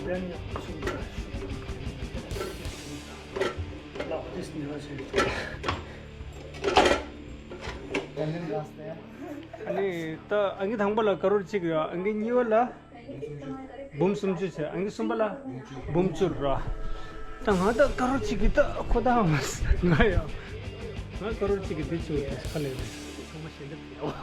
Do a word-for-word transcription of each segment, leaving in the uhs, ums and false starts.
ཨ་ནི་ད་ཨང་ཀི་དང་པོ་ལ་ཀ་རོར་གཅིག་ཡོད། ཨང་ཀི་གཉིས་པ་ལ་འབུམ་སུམ་ཅུ་བྱས། ཨང་ཀི་གསུམ་པ་ལ་འབུམ་བཅུ་ར། ད་ང་ད་ཀ་རོར་གཅིག་གི་ད་ཁོ་ད་ང་ཡ། ང་ཀ་རོར་གཅིག་གི་དེ་ཆུ་ཁ་ལས་རེད། ཚང་མ་ཞལ་འདེབས་ཡོད།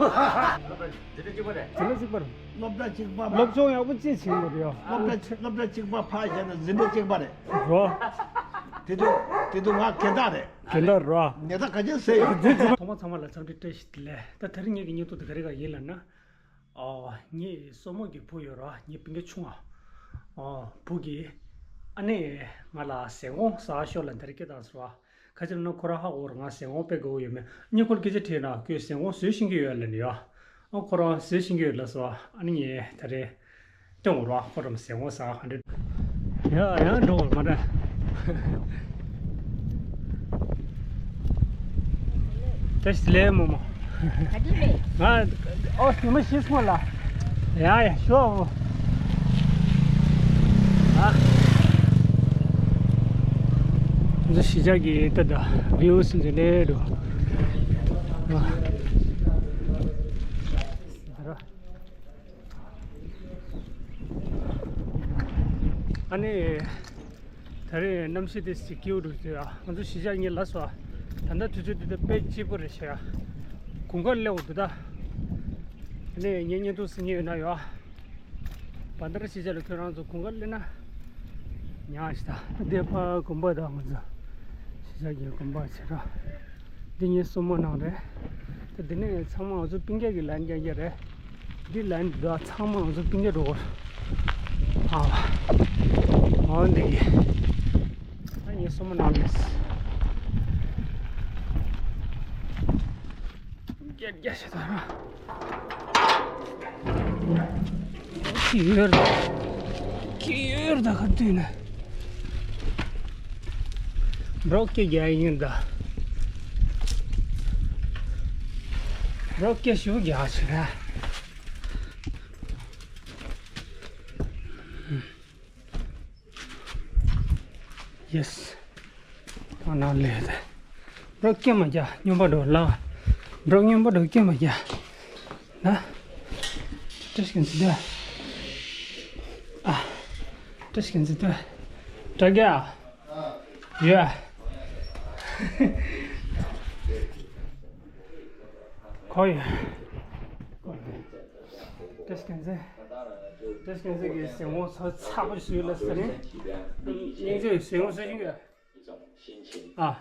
དེ་འདྲ་གཅིག་པ་རེད། དེ་འདྲ་གཅིག་པ་རེད། སློབ་གྲྭ་གཅིག་པ། སློབ་སྦྱོང་ཡག་པོ་ཅིག་བྱེད་དགོས་རེད་ཡ། སློབ་གྲྭ་སློབ་གྲྭ་གཅིག་པ་ཕ་བྱས་ན་འཛིན་གྲྭ་གཅིག་པ་རེད། རོ། དེ་དུས་དེ་དུས་ང་རྒན་བདག་རེད། རྒན་བདག་རོ། ཉེ་ད་ག་ཅན་ཟེར་ཡོད། ཚང་མ་ཚང་མ་ལ་འཚམས་འདྲི་བཀྲ་ཤིས་བདེ་ལེགས། ད་དེ་རིང་ངེད་ཀྱི་བརྙན་ཐུང་དེ་ག་རེ་ག་ཡིན་ལབ་ན། ཨ། ངའི་སྲུ་མོ་གི་བུ་ཡོད་ར། ངའི་སྤུན་ཀྱག་ཆུང་བ། ཨ། བུ་གི་ཨ་ནེ་ང་ལ་ཟས་སྐོམ་ཟ་ཤོག་ལབ་འདིར་སྐད་བཏང་ཟེར་བ། ག་ཅི་ལབ་ན་ཁོ་རང་ཧ་གོ་ར། ང་ཟས་སྐོམ་དཔེ་དགའ་བོ་ཡོད་མེད། ངས་ཁོ་ལ་སྐད་ཆ་དྲིས་ན་ཁོས་ཟས་སྐོམ་བཟོ་ཤེས་ཀྱི་ཡོད་ལབ་ནས་ཡ། ཨ། ཁོ་རང་བཟོ་ཤེས་ཀྱི་ཡོད་ལབ་སོང་། ཨ་ནི་ངས་ད་རེས་སྟོན་དགོས་ར། ཁོ་རང་ཟས་སྐོམ་ཟ་ག་འདྲ། ཡ་ཡ་འགྲོ་བར་མ་འདྲ། བཀྲ་ཤིས་བདེ་ལེགས་རྨོ་མོ། ག་འདྲ་རེད། ང་ཨོ་ཉི་མ་ཤི་སོང་ལ། ཡ་ཡ་ཤོག་ཨ། འདི་གཞིས་ཆགས་ཀྱི་ད་ད་བིའུ་སི་འདི་འདྲ་འདུག་ཨ། ཨ་ནི། ད་རེས་གནམ་གཤིས་དེ་ཞིག་སྐྱིད་པོ་འདུག་ཟེར་ཡ། ང་ཚོ་གཞིས་ཆགས་གཉིས་ལ་སོ། ད་ལྟ་དུས་ཚོད་འདི་ད་དཔེ་སྐྱིད་པོ་རེད་ཤག་དགུན་ཁ་སླེབས་འདུག་ད། ཨ་ནི་ངས་བརྙན་ཐུང་གཟིགས་མཁན་ཡོད་ན་ཡོད། བན་དྷ་ར་གཞིས་ཆགས་ལ་ཁྱོད་རང་ཚོ་དགུན་ཁ་སླེབས་ན་ཉག་ཞིག་ད། འདི་ཕ་དགོན་པ་དང་ང་ཚོ་གཞིས་ཆགས་ཀྱི་དགོན་པ་བྱེད་ར། འདི་ངའི་སྲུ་མོ་ནང་རེད། ད་འདི་ནས་ཚང་མ་ང་ཚོ་སྤུན་ཀྱག་གི་ལན་རྒྱག་རྒྱག་རེད། འདི་ལན་འདི་ཚང་མ་ང་ཚོ་སྤུན་ཀྱག་འགྲོ་གི་རེད། ཨ། འོ་འདི་གི། ད་ངའི་སྲུ་མོ་ནང་རེད། རྒྱ་རྒྱ་ཞིག་ད་ར། ཁྱི་ཡོད་ར། ཁྱི་ཡོད་ར། ད་ག་དུས་ན། འབྲོག་སྐད་རྒྱག་ཡིན་ད། འབྲོག་སྐད་ཞུ་རྒྱག་ཆེ་ར། ཡེས། ད་ནང་ལས་ད། འབྲོག་སྐད་མ་རྒྱག་སྨྱོན་པ་འགྲོ་ལ། འབྲོག་སྨྱོན་པ་འགྲོ་སྐད་མ་རྒྱག་ན། བཀྲ་ཤིས་རྒྱ་མཚོ་ཨ། བཀྲ་ཤིས་རྒྱ་མཚོ་དྲ་རྒྱ། ཡོད། ཁོ་ཡོད། བཀྲ་ཤིས་རྒྱ་མཚོ། བཀྲ་ཤིས་རྒྱ་མཚོ་གི་ཟས་སྐོམ་ཚོ་ཚ་པོ་ཞིག་ལ་ཟེར་ནས། སྙིང་རྗེ་ཟས་སྐོམ་ཟ་བཞིན་ཡོད། ཨ།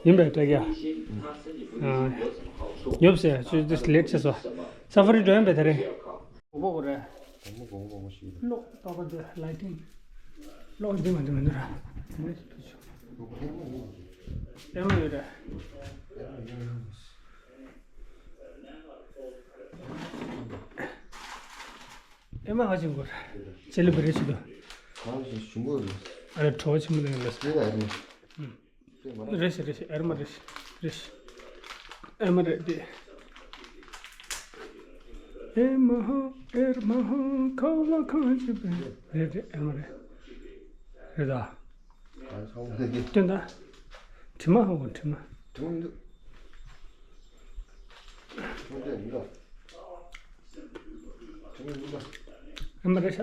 ཡིན་པས་དྲ་རྒྱ། ཨ། ཡོད་ཟེར་ཚུལ་དུ་ལེགས་ཆེ་སོ། ས་ཕ་རི་འགྲོ་ཡིན་པས་ད་རེས། གོ་གོ་རེད། གོང་མོ་གོང་མོ་གོང་མོ་ཞིག་རེད། གློག་ཏོག་པ་འདི་ལའི་ཊིང་། གློག་འདི་མ་འདི་མ་འདི་ར། འདི་ནས་ཕུ་ཆུ། ཨེ་མ་ཡོད་ར། ཨེ་མ་ཧ་ཅང་གོ་ར། ཅེ་ལི་བི་རེ་ཞིག་དུ། གང་ཞིག་ཞུ་མོ་རེད། ཨ་རེ་ཁྲོ་བ་ཆེན་པོ་འདི་ལ། ཨེ་མ་ཨེ་མ། རེད་ཤག་རེད་ཤག་ཨེ་མ་རེད་ཤག་རེད་ཤག་ཨེ་མ་རེད་དེ། ཨེ་མ་ཧོ་ཨེ་མ་ཧོ་ཁ་ལ་ཁ་ཅི་པེ། རེད་རེད་ཨེ་མ་རེད། རེད་ད། སྟོན་ད། དྲི་མ་ཧོ་དྲི་མ། དྲི་མ་མི་འདུག་དྲི་མ་མི་འདུག་ཨེ་མ་རེད་ཤག་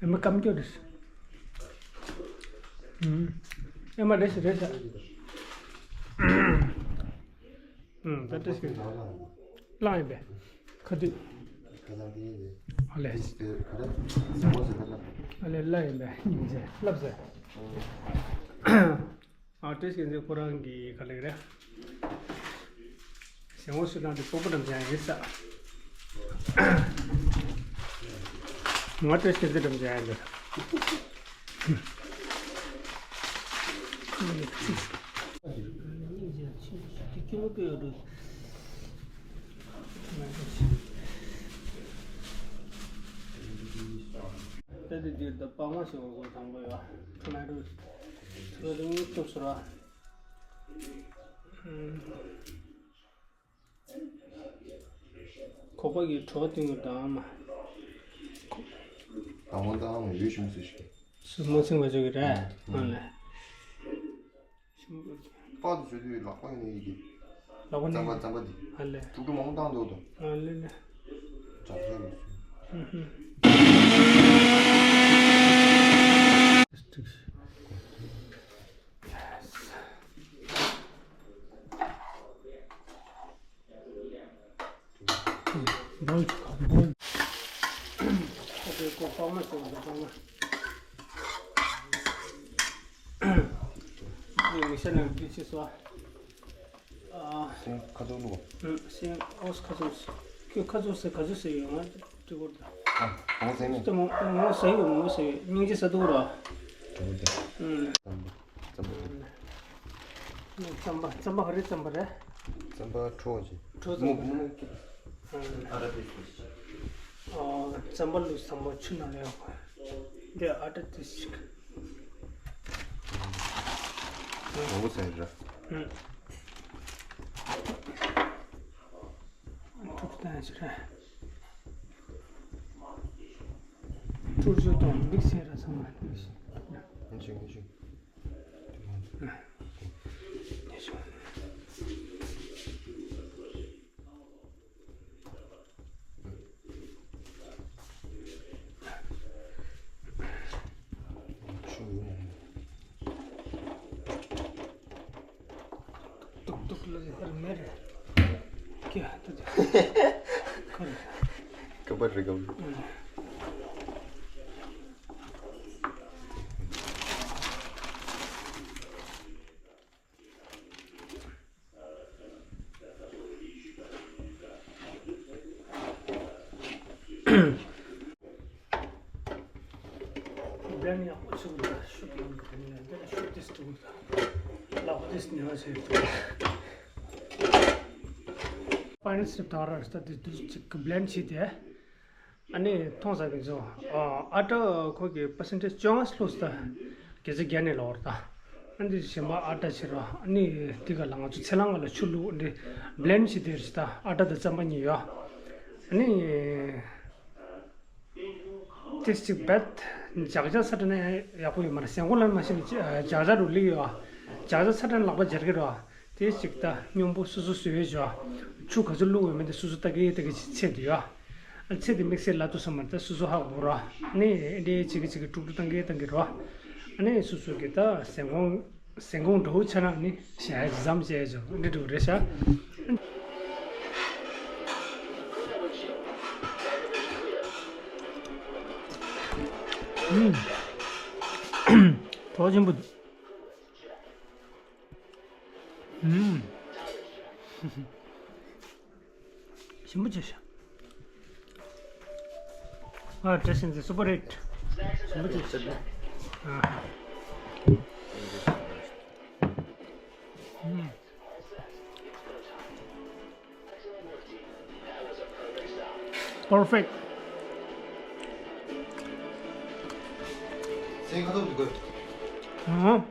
ཨེ་མ་སྐམ་སྐྱོ་རེད། ཨུམ། ཨེ་མ་རེད་ཤག་རེད་ཤག་ཨུམ། ད་ཏྲེ་སྐད་བླངས་ཡིན་པས། ཁ་དུས། ཨ་ལས། ཨ་ལས་བླངས་ཡིན་པས་སྙིང་རྗེ་ལབ་ཟེར། ཨ་ཏྲེ་སྐད་ཟེར་ཁོ་རང་གི་ག་ལེགས་རེད། ཞལ་ངོ་སུ་དང་དེ་སྤོ་པོ་འགྲམ་ཅན་ཡིན་ས། ང་ཏྲེ་སྐད་ཟེར་འགྲམ་ཅན་ཡིན་ས། ད་དེ་དུས་ད་པང་ང་ཞིག་འོ་གོ་དང་པོ་ཡོད། ཁ་ན་རུ་ཁ་རུ་ཐུབ་སོ་ར། ཁོག་པ་གི་བྲོ་བ་སྟོན་གྱི་དང་མ། ལག་པ་བཏང་ཡོད་ཞུམ་ཟེར་ཞིག་སུ་མོ་ཚིག་མ་བྱོས་ཀྱི་རེད། ཨ་ལེ། པར་དུ་བཟོས་དུས་ལག་པ་ཡིན་ནའི་ཡི་གེ། ལག་པ་ནི། རྩམ་པ་རྩམ་པ་འདི། ཨ་ལེ། དཀྲུག་དཀྲུག་མང་པོ་བཏང་འདུག་དོ། ཨ་ལེ་ལེ། འཇམ་ཤོས་རེད། ཨུ་ཧུ། འབོལ་འབོལ། ཁོ་ཚོའི་ཀོ་པགས་མ་ཟེར་བ་དང་པགས་མ། འདི་མི་ཤ་ནང་འདི་ཕྱིས་སོ། ཨ། སེང་ཁ་ཐུག་བླུགས། ཨུ། སེང་ཨོ་ཁ་ཚུགས། ཁྱོད་ཁ་ཚུགས་ཟེར་ག་ཚོད་ཟེར་ཡོད་ང་ཅི་གོ་ད། ཨ། ཨོ་ཟེར་ནས། ད་མོ་མོ་ཟེར་ཡོད་མོ་ཟེར་ཡོད་སྙིང་རྗེ་ས་འདུག་ར། ཨུ། རྩམ་པ་རྩམ་པ་རྩམ་པ་ག་རེ་རྩམ་པ་རེད། རྩམ་པ་ཁྲོ་ཅི། ཁྲོ་རྩམ་པ། མོག་མོག་གི། ཨ་ར་དེ་ཨ། རྩམ་པ་བླུགས་རྩམ་པ་ཆུ་ནང་ལ་ཡོད་པ། འདི་ཨ་ཏྲ་དེ་ཞིག་མང་པོ་ཟེར་ར། ཨུ། ཐུགས་ལྡན་ཞིག་རེད། ཐུགས་རྗེ་དང་མིག་སེར་ར་ཚང་མ་ཐུགས་ཞིག་ངེས་ཤིག་ངེས་ཤིག་ཏུག་ཏུག་ལ་ཧར་མེར། ཀྱ་ཏུ་ཏུ། ཁར། ཀ་པར་རི་གམ། འདི་ནི་ཡག་པོ་ཆུ་བུ་ལ་ཤུགས་ཡོང་གི་དེ་ནས་འདི་ལ་ཤུགས་ཏིས་ཏུ་ལག་པ་ཏིས་ཉེ་བ་བྱས་ཏེ། ཕའི་ནལ་སི་ཊེབ་དང་ར་སི་ཏ་ཏིས་ཏུ་ཅིག་གི་བྷི་ལེན་ཌི་བྱས་ཏེ། ཨ་ནི་མཐོང་ས་གི་ཚོ། ཨ་ཏྲ་ཁོ་གི་པར་སེན་ཊེ་ཇི་བཅོ་ལྔ་ལྷུག་སྟེ་བརྒྱ་ཆ་བརྒྱ་ནས་ལོག་ར་ད། ཨ་འདི་གཞན་པ་ཨ་ཏྲ་བྱེད་རོགས། ཨ་ནི་འདི་ག་ལ་ང་ཚོ་ཚལ་སླང་ག་ལ་ཆུ་བླུགས་འདི་བྷི་ལེན་ཌི་བྱེད་དེ་རེད་ད། ཨ་ཏྲ་དང་རྩམ་པ་གཉིས་ཡོད། ཨ་ནི་ཏིས་ཅིག་བད་ཇག་ཇག་ས་ཏྲ་ནས་ཡག་པོ་ཡོད་མ་རེད། སེང་གོ་ལ་མ་ཤེས་ནི་ཇག་ཇག་རུ་ལིག་ཡོད། ཇག་ཇག་ས་ཏྲ་ནས་ལག་པ་འབྱར་གི་རོགས། དེ་གཅིག་ད་སྙོམས་པོ་སོ་སོ་བཟོས་བཞག་ཆུ་ག་ཚོད་བླུགས་ཡོད་མེད་དེ་སོ་སོ་ལྟ་གི་ལྟ་གི་ཚད་དུ་ཡོད། ཨ་ཚད་དེ་དམིགས་བསལ་ལ་ཏུ་སོ་མར་ད་སོ་སོ་ཧ་གོ་ར། ཨ་ནི་འདྲེ་ཅིག་གི་ཅིག་གི་དཀྲུག་དཀྲུག་བཏང་གི་བཏང་གི་རོ། ཨ་ནི་སོ་སོ་གི་ད་ཟན་གོང་ཟན་གོང་འགྲོ་བོ་ཆ་ན་ནི་ཞལ་ཟམ་བྱས་བྱོ་འདྲེ་འགྲོ་རེད་ཤག་ཨུམ། གྲོགས་ཆེན་པོ། ཨུམ། ཞིམ་པོ་བྱས་ཤག་ཨ། བཀྲ་ཤིས་བདེ་ལེགས། སུ་པར་ཧིཊ། ཞིམ་པོ་བྱས་ཤག་ཨ། ཨུམ། པར་ཕེག་སེང་ཁ་ཐོག་ཏུ་དགོས། ཨ། ཨ།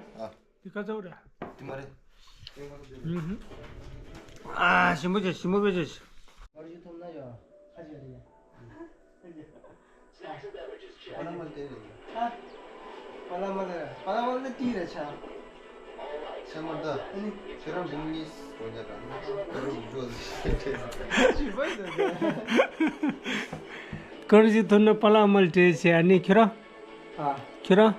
འདི་ཁ་ཚ་བོ་རེད། འདི་མ་རེད། ཨུ་ཧུ། ཨ། ཞིམ་པོ་བྱས། ཞིམ་པོ་དཔེ་བྱས། ཨ་རུ་ཞུ་ཐུབ་ན་ཡོད། ཁ་ཅིག་རེད། པ་ལ་མ་ལ་དེ་རེད། ཨ། པ་ལ་མ་ལ་རེད། པ་ལ་མ་ལ་དེ་རེད་ཆ། ཆ་མ་ད། ཁྱོད་རང་འབུམ་གཉིས་སྒོ་ཉག་ག་ནི་ཁོ་རང་འབུམ་བཅུ་ཞིག་སྤྲད། ཞིམ་པོ་ཡོད་ད། ཀ་རུ་ཞིག་ཐུབ་ན་པ་ལ་མ་ལ་སྤྲད་བྱས། ཨ་ནི་ཁྱོད་རང་། ཨ། ཁྱོད་རང་།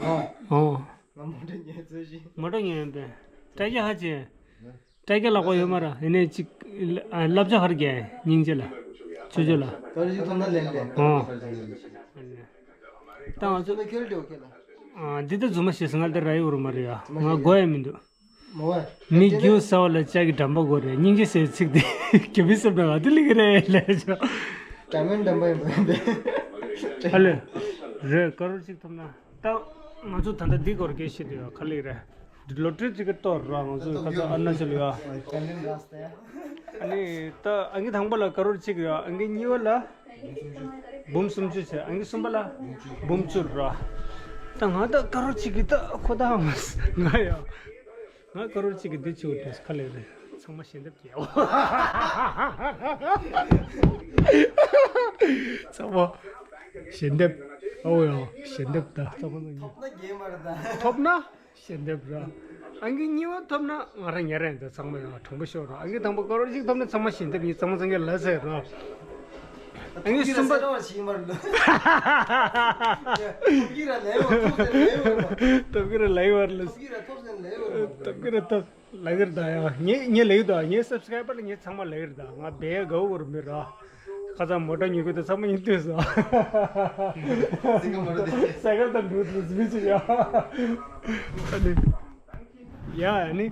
ཨོ། ཨོ། ང་མོ་ཊ་ཉོས་ཚོད་ཤི། མོ་ཊ་ཉོས་ཡོད་པས། ཀྲ་ཀྱ་ཧ་ཅེ། ཀྲ་ཀྱ་ལག་པ་ཡོད་མ་ར། ཡིན་ནའི་ཅིག་ཨ། བསླབ་བྱ་ཧར་རྒྱས་སྙིང་རྗེ་ལ། ཆོས་ཆོས་ལ། ད་རེས་ཐོན་ན་ལན་ཏེ། ཨོ། ད་ང་ཚོ་ཁྱོད་ལ་ཁྱོད་ལ་ཁྱོད་ལ། ཨ། འདི་ལྟ་རྫུན་མ་ཤེས་སི་ང་ལྟ་ར་ཡོད་རུ་མ་རེད་ཡ། ང་དགོས་ཡ་མི་འདུག་མོ་བ། མི་རྒྱུ་ཟ་བ་ལ་ལྕགས་ཀྱི་འགྲམ་པ་དགོས་རེད། སྙིང་རྗེ་ཟེར་ཚིག་དེ་རྒྱ་མི་སེམས་ནང་ང་དུ་ལིག་རེད་ལས་ཆོག་ཀྲ་མན་འགྲམ་པ་ཡིན་པ་ཡིན་པས། ཨ་ལེ། རེད། ཀ་རོར་གཅིག་ཐོབ་ན། ད་ང་ཚོ་ད་ལྟ་འདི་སྐོར་སྐད་བཤད་དུ་ཡོད། ག་ལེ་རེད། ལོ་ཊ་རི་གཅིག་གི་གཏོར་ར། ང་ཚོ་ཁ་ཚ་ཨ་ན་ཆ་ལ་ཡོད། ཨ་ནི་ད་ཨང་ཀི་དང་པོ་ལ་ཀ་རོར་གཅིག་ཡོད། ཨང་ཀི་གཉིས་པ་ལ་འབུམ་སུམ་ཅུ་བྱས། ཨང་ཀི་གསུམ་པ་ལ་འབུམ་བཅུ་ར། ད་ང་ད་ཀ་རོར་གཅིག་གི་ད་ཁོ་ད་ང་ཡོད། ང་ཀ་རོར་གཅིག་གི་འདི་ཆེ་བོ་དྲན་སོང་། ག་ལེ་རེད། ཚང་མ་ཞལ་འདེབས་རྒྱག་ཚང་མ། ཚང་མ་ཞལ་འདེབས་རྒྱག་ཞལ་འདེབས། ཨོ་ཡ། ཞལ་འདེབས་ད། ཐོབ་ན་རྒྱས་མ་རེད་ད། ཐོབ་ན་ཞལ་འདེབས་ར། ཨང་ཀི་གཉིས་པ་ཐོབ་ན་ང་རང་ཉལ་རན་ད། ཚང་མ་ཡང་དྲང་པོ་ཤོད་ར། ཨང་ཀི་དང་པོ་ཀ་རོར་གཅིག་ཐོབ་ན་ཚང་མ་ཞལ་འདེབས་ཡིན། ཚང་མ་ཚང་གི་ལ་ཟེར་ར། ཨང་ཀི་གསུམ་པ། ཐོབ་ཀྱི་ར་ལས་བར་ལ། ཐོབ་ཀྱི་ར་ལས་བར་ལ། ཐོབ་ཀྱི་ར་ཐོབ་ཟེར་ལས་བར་ལ། ཐོབ་ཀྱི་ར་ཐོབ། ལབ་ཀྱི་རེད་ད་ཡ། ངས་ངས་ལབ་ཀྱི་འདུག་ངའི་སབ་སི་ཀ་རའི་བར་ལ་ངས་ཚང་མ་ལབ་ཀྱི་རེད་ད། ང་བལ་དགའ་བོ་རུ་མི་ར། ཁ་སང་མོ་ཊ་ཉོ་གི་འདུག་ཚང་མ་ཡིན་ལྟོས་སོ། སའི་ཀལ་དང་འགྲོ་འདུག་མི་ཚོ་ཡ། ཡ་ནི།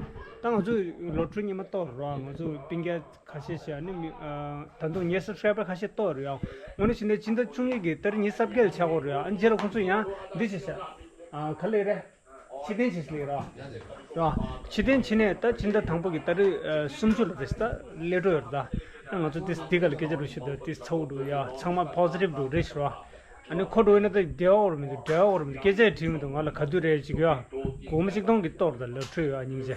ད་ང་ཚོ་ལོ་ཊ་རི་ཉི་མ་གཏོར་ར། ང་ཚོ་སྤུན་ཀྱག་ཁ་ཤས་ཤིག་ཨ་ནི་མི་ཨ། ད་དུང་ངའི་སབ་སི་ཀ་རའི་བར་ཁ་ཤས་གཏོར་ར་ཡ། དངོས་གནས་བྱས་ན་སྤྱི་ཟླ་བཅུ་གཉིས་ཀྱི་ཏ་རིག་ཉི་ཤུ་རྩ་བརྒྱད་ལ་ཆགས་ཀྱི་ཡོད་རེད་ཡ། ཨ་ནི་རྗེས་ལ་ཁོང་ཚོ་ཡང་འདི་བྱས་ཤག་ཨ། ག་ལེ་རེད། ཕྱིར་འཐེན་བྱེད་ཀྱི་རེད་ར། ར། ཕྱིར་འཐེན་བྱས་ནས་ད་ཕྱི་ཟླ་དང་པོ་གི་ཏ་རིག་ཨ། སུམ་ཅུ་ལ་རེད་ད་སླེབས་འགྲོ་ཡོད་རེད་ད། ང་ཚོ་དེ་འདི་ག་ལ་སྐད་ཆ་འགྲོ་ཤེས་ད། དེ་ཚ་བོ་འགྲོ་ཡ། ཚང་མ་པོ་སི་ཊིབ་འགྲོ་རེད་ཤག་ར། ཨ་ནི་ཁོ་འགྲོ་ཡིན་ན་ད་བདེ་བ་འོར་མི་འདུག་བདེ་བ་འོར་མི་འདུག་སྐད་ཆ་དྲིས་མི་འདུག་ང་ལ་ག་དུས་རེད་ཅིག་ཡ། སྒོར་མོ་གཅིག་སྟོང་གི་གཏོར་ད་ལོ་ཊ་རི་ཡ། སྙིང་རྗེ།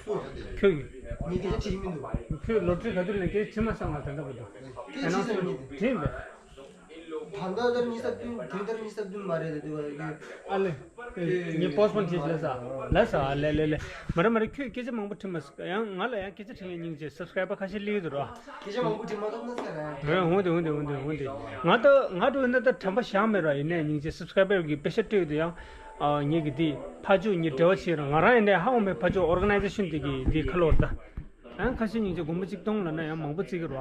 ཁྱོད་ཀྱིས། ངས་སྐད་ཆ་དྲིས་མི་འདུག་ཁྱོད་ལོ་ཊ་རི་ག་དུས་ལེན་སྐད་ཆ་དྲིས་མ་སོང་ང་ད་ལྟ་བར་དུ། སྐད་ཆ་དྲིས་མི་འདུག་དྲིས་མེད། ད་ལྟ་ལྟར་ཉི་ཤུ་རྩ་བདུན། དེ་ལྟར་ཉི་ཤུ་རྩ་བདུན་མ་རེད་དེ་དུས་ཨ་ལེ། ངས་པོ་སི་པོན་བྱེད་ལ་ས། ལ་ས་ལེ་ལེ་ལེ། མ་རེད་མ་རེད། ཁྱོད་སྐད་ཆ་མང་པོ་དྲིས་མ་སོང་། ཡང་ང་ལ་ཡང་སྐད་ཆ་དྲིས་ཡང་སྙིང་རྗེ། སབ་སི་ཀ་རའི་བར་ཁ་ཤས་སླེབས་ཀྱི་འདུག་ར། སྐད་ཆ་མང་པོ་དྲིས་མ་ཐུབ་ན་ས་རེད། རེད། འོང་དེ་འོང་དེ་འོང་དེ་འོང་དེ། ང་ད་ང་འགྲོ་ཡིན་ན་ད་དྲན་པ་བཞག་མེད་ར། ཡིན་ནའི་སྙིང་རྗེ། སབ་སི་ཀ་རའི་བར་གི་པེ་ཤ་སྤྲོད་དེ་ཡང་། ཨ། ངེད་ཀྱི་དེ་ཕ་ཇོ་ངའི་འབྲེལ་བ་བྱེད་ར། ང་རང་ཡིན་ནའི་ཧ་གོ་མེད། ཕ་ཇོ་ཨོར་ག་ནའི་ཛེ་ཤན་དེ་གི་དེ་ཁ་ལོ་ར་ད། ཡང་ཁ་ཤས་སྙིང་རྗེ། སྒོར་མོ་གཅིག་སྟོང་ལབ་ན་ཡང་མང་པོ་བརྩི་གི་ར།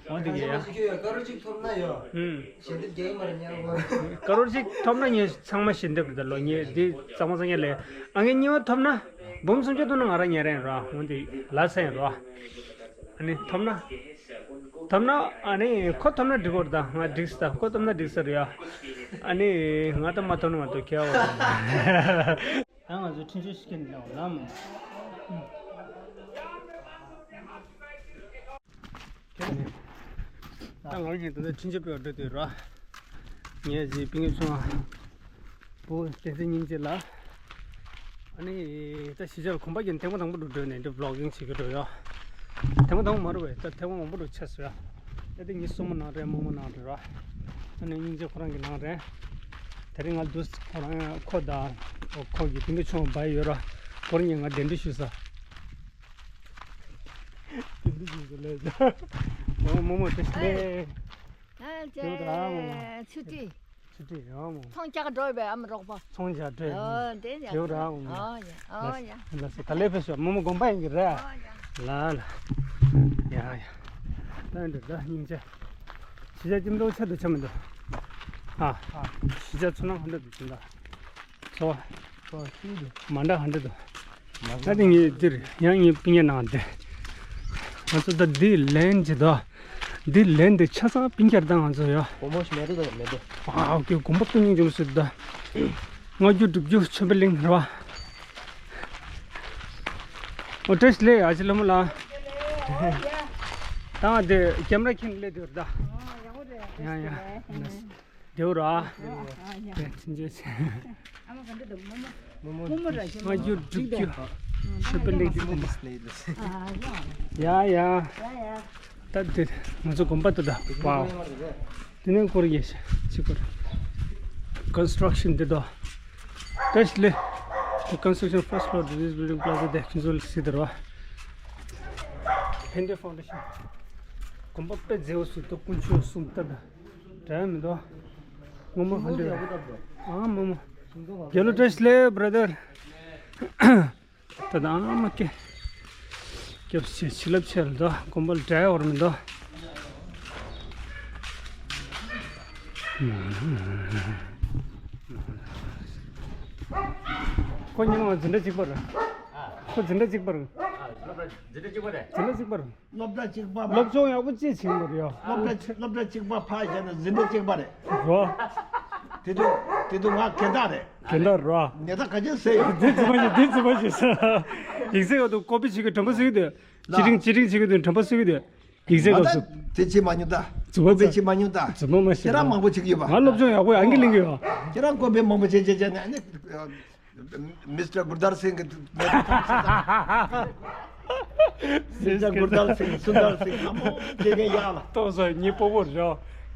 འོ་དེ་གི་ཡ། ཁྱོད་ཡ་ཀ་རོར་གཅིག་ཐོབ་ན་ཡ། ཧུམ། ཞལ་འདེབས་རྒྱག་གི་མ་རེད་ཉལ་གོ། ཀ་རོར་གཅིག་ཐོབ་ན་ངས་ཚང་མ་ཞལ་འདེབས་རེད་ད་ལོ། ངས་འདི་གཙང་མ་གཙང་རྐྱང་ལས། ཨང་ཀི་གཉིས་པ་ཐོབ་ན། འབུམ་སུམ་ཅུ་ཐོབ་ན་ང་རང་ཉལ་རན་ར། འོ་དེ་ལ་ས་ཡིན་ར། ཨ་ནི་ཐོབ་ན། ཐོབ་ན་ཨ་ནི་ཁོ་ཐོབ་ན་འགྲིག་གོ་རེད་ད། ང་འགྲིག་ས་ད། ཁོ་ཐོབ་ན་འགྲིག་ས་རེད་ཡ། ཨ་ནི་ང་ད་མ་ཐོབ་ན་མ་གཏོགས་ཁྱེད་ཨོ། ད་ང་ཚོ་འཕྲིན་བཅོལ་ཤིག་ནས་ལམ། ད་ང་གཉིས་ད་ལྟ་འཕྲིན་བཅོལ་སྤེལ་བར་འགྲོ་དུས་ར། ངས་ཅིག་སྤུན་ཀྱག་ཆུང་བ་བུ་བསྟན་འཛིན་སྙིང་རྗེ་ལ། ཨ་ནི་ད་གཞིས་ཆགས་གོམ་པ་བརྒྱབ་ནས་ཐེངས་མ་དང་པོ་འགྲོ་འགྲོ་ནས་འདི་བི་ལོག་གིང་བྱེད་ཀྱི་འགྲོ་ཡོད། ཐེངས་མ་དང་པོ་མ་རེད་པས། ད་ཐེངས་མ་མང་པོ་འགྲོ་ཆགས་སོང་ཡ། ད་དེ་ངའི་སྲུ་མོ་ནང་རེད། རྨོ་མོ་ནང་རེད་ར། ཨ་ནི་སྙིང་རྗེ་ཁོ་རང་གི་ནང་རེད། དེ་རིང་ང་འདུག་ཁོ་རང་ཁོ་དང་ཁོ་གི་སྤུན་ཀྱག་ཆུང་བ་ཡོད་ར། ཁོ་རང་གཉིས་ང་གདན་འདྲེན་ཞུ་ས། གདན་འདྲེན་ཞུ་ས་ལས། རྨོ་མོ་བཀྲ་ཤིས་བདེ་ལེགས། ཨ་ཅེ། ཆུ་ཏི། ཆུ་ཏི་ཡང་མོ། ཚོང་རྒྱག་འགྲོ་བའི་ཨ་མ་རོགས་པ། ཚོང་རྒྱག་འགྲོ་ཡོང་། ཨོ་དེ་ཡ། དེའུ་རང་མོ། ཨོ་ཡ་ཨོ་ཡ། ལགས་སོ། ག་ལེ་ཕེབས་ཤོག་རྨོ་མོ་དགོན་པ་ཡིན་གྱི་རེད། ཨོ་ཡ། ལ་ལ། ཡ་ཡ། ད་འདི་ད་སྙིང་རྗེ། གཞིས་ཆགས་ཁྱིམ་སྡོང་ཆེ་དུ་ཆེ་མི་འདུག་ཨ། ཨ། གཞིས་ཆགས་ཚུར་སྣང་ཧ་འདྲ་འདུག་ཅིང་ད། ཚོ། ཚོ་ཤིན་ཏུ། མ་འདྲ་ཧ་འདྲ་འདུག་ད་དེ་ངས་འདིར་ཡང་ངའི་སྤུན་ཀྱག་ནང་དེ། ང་ཚོ་ད་འདི་ལན་ཅི་ད། འདི་ལན་འདི་ཆ་ཚང་སྤུན་ཀྱག་རེད་ད་ང་ཚོ་ཡ། སྒོར་མོ་ཞིག་མེད་འགྲོ་ད་མེད་འགྲོ། ཨ་ཨོ་ཀེ། དགོན་པ་སྟོང་ཉིད་འབྱུང་སྲིད་ད། སྔ་འགྱུར་སྒྲུབ་བརྒྱུད་ཆོས་པའི་གླིང་རེད་བ། ཨོ་བཀྲ་ཤིས་བདེ་ལེགས་ཨ་ཅེ་ལྷ་མོ་ལགས། ད་ང་དེ་ཀེམ་ར་ཁྱེར་སླེབས་དུས་རེད་ད། ཡ་ཡ། དེའུ་ར། ཨ་ཡ། དེ་ཕྱིན་ཆད་ཆེ། ཨ་མ་ག་འདྲ་འདུག་རྨོ་མོ། རྨོ་མོ་ར་ཞེ་མ། སྔ་འགྱུར་སྒྲུབ་བརྒྱུད་ཆོས་པའི་གླིང་གི་རྨོ་མོ། ཡ་ཡ། ཡ་ཡ། ད་དེ་ང་ཚོ་དགོན་པ་དུ་ད་བའོ། དེ་ནས་སྐོར་ཡེ་ཤ་ཅི་སྐོར། Construction འདི་དོ། བཀྲ་ཤིས་བདེ་ལེགས། The construction first floor to this building plaza དེ་ཁྱོད་ཚོ་ལ་སྲིད་དར་བ། ཕན་བདེ་ཕའུན་ཌེ་ཤན། དགོན་པ་དཔེ་མཛེས་པོ་སུ་ཏོ་དཀོན་མཆོག་གསུམ་ལྟར་དང་། འདྲ་མི་འདུག་ངོ་མ་ཧ་འདྲ་ཡོད། ཨ་མོ་མོ། རྒྱལ་ལོ་བཀྲ་ཤིས་བདེ་ལེགས་བྷ་ར་དར། ད་ད་ཨ་མ་ཀེ། སྐྱབས་ཆེ་བྱིན་རླབས་ཆེ་ལ་འདུག་དགོན་པ་ལ་འདྲ་བར་མི་འདུག་ཁོ་གཉིས་ལ་འཛིན་གྲྭ་གཅིག་པ་རེད། ཁོ་འཛིན་གྲྭ་གཅིག་པ་རེད། འཛིན་གྲྭ་གཅིག་པ་རེད། འཛིན་གྲྭ་གཅིག་པ་རེད། སློབ་གྲྭ་གཅིག་པ་མ། སློབ་སྦྱོང་ཡག་པོ་ཅིག་བྱེད་ཀྱི་ཡོད་རེད། སློབ་གྲྭ་གཅིག་སློབ་གྲྭ་གཅིག་པ་ཕར་བཞག་ན་འཛིན་གྲྭ་གཅིག་པ་རེད། རོ། དེ་དུས་དེ་དུས་ང་རྒན་བདག་རེད། རྒན་བདག་རོ། ཉེ་ད་ག་ཅན་ཟེར་ཡོད། འདི་རྫུན་མ་བྱེད། འདི་རྫུན་མ་བྱེད་ཟེར། ཡིག་ཚད་འོག་ཏུ་ཀོ་པི་བྱེད་ཀྱི་དྲན་པ་གསོས་ཀྱི་འདུག་ལ། ཅི་རིང་ཅི་རིང་བྱེད་ཀྱི་འདུག་དྲན་པ་གསོས་ཀྱི་འདུག་ཡིག་ཚད་ང་སྐབས་ད་སུ། དེ་བྱེད་མ་མྱོང་ད། རྫུན་མ་ཀོ་པི་བྱེད་མ་མྱོང་ད། རྫུན་མ་མ་བྱེད་ཁྱེད་རང་རོ། མང་པོ་བྱེད་ཀྱི་ཡོད་པ། ང་སློབ་སྦྱོང་ཡག་པོ་ཡང་གི་གླེང་གི་ཡོད། ཁྱེད་རང་ཀོ་པི་མང་པོ་བྱེད་བྱེད་བྱེད་ནས་ཨ་ནི། མིས་ཊར་གུར་དར་སིང་གི་མིས་ཊར་གུར་དར་སིང་སུན་དར་སིང་ལྷ་མོ་སྐྱེ་མཁན་ཡག་ལ། ཏོག་ཙམ་གཉིད་སྤོ་བོར་བཞག་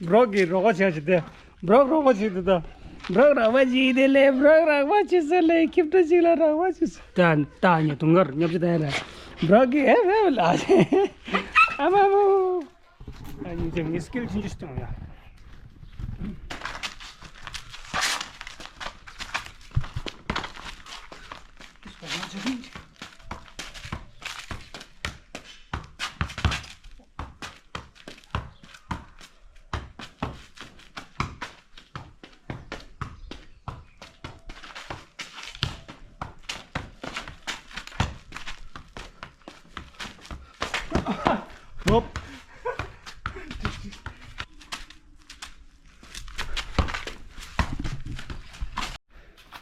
བྲོག་གི་རོགས་པ་བྱས་ཤིག་དེ། བྲོག་རོགས་པ་བྱས་དེ་ད། བྲོག་རོགས་པ་བྱས་དེ་ལས་བྲོག་རོགས་པ་བྱས་ས་ལས་ཁྱིམ་བྲོ་ཅིག་ལ་རོགས་པ་བྱས་ས། ད་ད་ཉེ་དུང་གར་ཉོབ་ཅི་ད་ཡ་ར། བྲོག་གི་ཨེ་ཨེ་ལ། ཨ་མ་མོ། ཨ་ཉིན་ཅིག་ངས་སྐིལ་ཆུང་ཆུང་ཞིག་གཏོང་ཡ། ཧོབ།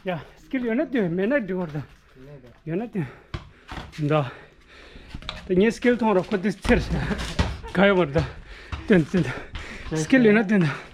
ཡ། སྐིལ་ཡོད་ན་སྟོན། མེད་ན་འགྲིག་བར་དང་། ཡོད་ན་སྟོན། འདའ། ད་ངས་སྐིལ་མཐོང་རོགས་ཁོ་དེ་ཚེར། ག་ཡོད་བར་དང་། སྟོན་སྟོན། སྐིལ་ཡོད་ན་སྟོན་དང་།